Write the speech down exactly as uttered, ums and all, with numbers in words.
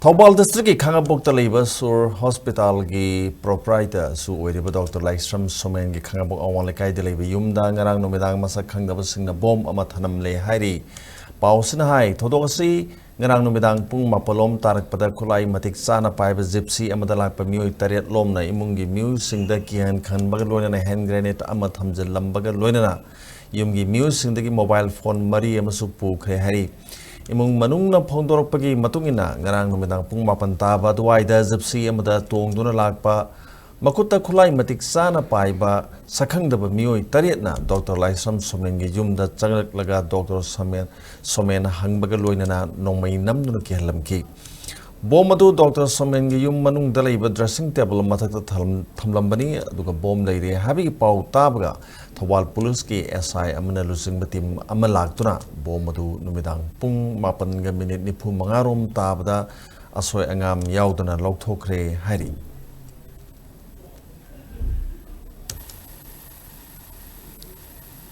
ꯊꯧꯕꯥꯜ ꯗꯤꯁꯇ꯭ꯔꯤꯛꯀꯤ ꯈꯥꯉꯕꯣꯛꯇ ꯂꯩꯕ ꯁꯨꯔ ꯍꯣꯁꯄꯤꯇꯥꯜꯒꯤ ꯄ꯭ꯔꯣꯄ꯭ꯔꯥꯏꯇꯔꯁꯨ ꯑꯣꯏꯔꯤꯕ ꯗꯣꯛꯇꯔ ꯂꯥꯏꯁ꯭ꯔꯝ ꯁꯣꯃꯦꯟꯒꯤ ꯈꯥꯉꯕꯣꯛ ꯑꯋꯥꯡ ꯂꯩꯀꯥꯏꯗ ꯂꯩꯕ ꯌꯨꯝꯗ ꯉꯔꯥꯡ ꯅꯨꯃꯤꯗꯥꯡ ꯃꯁꯛ ꯈꯪꯗꯕꯁꯤꯡꯅ ꯕꯣꯝ ꯑꯃ ꯊꯅꯝꯂꯦ ꯍꯥꯏꯔꯤ꯫ ꯄꯥꯎꯁꯤꯅ ꯍꯥꯏ, ꯊꯧꯗꯣꯛ ꯑꯁꯤ ꯉꯔꯥꯡ ꯅꯨꯃꯤꯗꯥꯡ ꯄꯨꯡ ꯃꯥꯄꯜ ꯂꯣꯝ ꯇꯥꯔꯛꯄꯗ ꯈꯨꯠꯂꯥꯏ ꯃꯇꯤꯛ ꯆꯥꯅ ꯄꯥꯏꯕ ꯖꯤꯞꯁꯤ ꯑꯃꯗ ꯂꯥꯛꯄ ꯃꯤꯑꯣꯏ ꯇꯔꯦꯠ ꯂꯣꯝꯅ ꯏꯃꯨꯡꯒꯤ ꯃꯤꯑꯣꯏꯁꯤꯡꯗ ꯀꯤꯍꯟ ꯈꯟꯕꯒ ꯂꯣꯏꯅꯅ ꯍꯦꯟ ꯒ꯭ꯔꯦꯅꯦꯗ ꯑꯃ ꯊꯝꯖꯤꯜꯂꯝꯕꯒ ꯂꯣꯏꯅꯅ ꯌꯨꯝꯒꯤ ꯃꯤꯑꯣꯏꯁꯤꯡꯗꯒꯤ ꯃꯣꯕꯥꯏꯜ ꯐꯣꯟ ꯃꯔꯤ ꯑꯃꯁꯨ ꯄꯨꯈ꯭ꯔꯦ ꯍꯥꯏꯔꯤ꯫ ꯏꯃꯨꯡ ꯃꯅꯨꯡꯅ ꯐꯣꯡꯗꯣꯔꯛꯄꯒꯤ ꯃꯇꯨꯡ ꯏꯟꯅ, ꯉꯔꯥꯡ ꯅꯨꯃꯤꯗꯥꯡ ꯄꯨꯡ ꯃꯥꯄꯜ ꯇꯥꯕ ꯑꯗꯨꯋꯥꯏꯗ ꯖꯤꯞꯁꯤ ꯑꯃꯗ ꯇꯣꯡꯗꯨꯅ ꯂꯥꯛꯄ, ꯃꯈꯨꯠꯇ ꯈꯨꯠꯂꯥꯏ ꯃꯇꯤꯛ ꯆꯥꯅ ꯄꯥꯏꯕ ꯁꯛꯈꯪꯗꯕ ꯃꯤꯑꯣꯏ ꯇꯔꯦꯠꯅ ꯗꯣꯛꯇꯔ ꯂꯥꯏꯁ꯭ꯔꯝ ꯁꯣꯃꯦꯟꯒꯤ ꯌꯨꯝꯗ ꯆꯪꯂꯛꯂꯒ ꯗꯣꯛꯇꯔ ꯁꯣꯃꯦꯟ, ꯁꯣꯃꯦꯟ ꯍꯪꯕꯒ ꯂꯣꯏꯅꯅ ꯅꯣꯡꯃꯩ ꯅꯝꯗꯨꯅ ꯀꯤꯍꯜꯂꯝꯈꯤ꯫ ꯕꯣꯝ ꯑꯗꯨ ꯗꯣꯛꯇꯔ ꯁꯣꯃꯦꯟꯒꯤ ꯌꯨꯝ ꯃꯅꯨꯡꯗ ꯂꯩꯕ ꯗ꯭ꯔꯦꯁꯤꯡ ꯇꯦꯕꯜ ꯃꯊꯛꯇ ꯊꯝꯂꯝ-, ꯊꯝꯂꯝꯕꯅꯤ, ꯑꯗꯨꯒ ꯕꯣꯝ ꯂꯩꯔꯦ ꯍꯥꯏꯕꯒꯤ ꯄꯥꯎ ꯇꯥꯕꯒ ꯊꯧꯕꯥꯜ ꯄꯨꯂꯤꯁꯀꯤ ꯑꯦꯁ ꯑꯥꯏ ꯑꯃꯅ ꯂꯨꯆꯤꯡꯕ ꯇꯤꯝ ꯑꯃ ꯂꯥꯛꯇꯨꯅ ꯕꯣꯝ ꯑꯗꯨ ꯅꯨꯃꯤꯗꯥꯡ ꯄꯨꯡ ꯃꯥꯄꯟꯒ ꯃꯤꯅꯤꯠ ꯅꯤꯐꯨ ꯃꯉꯥ ꯔꯣꯝ ꯇꯥꯕꯗ ꯑꯁꯣꯏ ꯑꯉꯥꯝ ꯌꯥꯎꯗꯅ ꯂꯧꯊꯣꯛꯈ꯭ꯔꯦ ꯍꯥꯏꯔꯤ꯫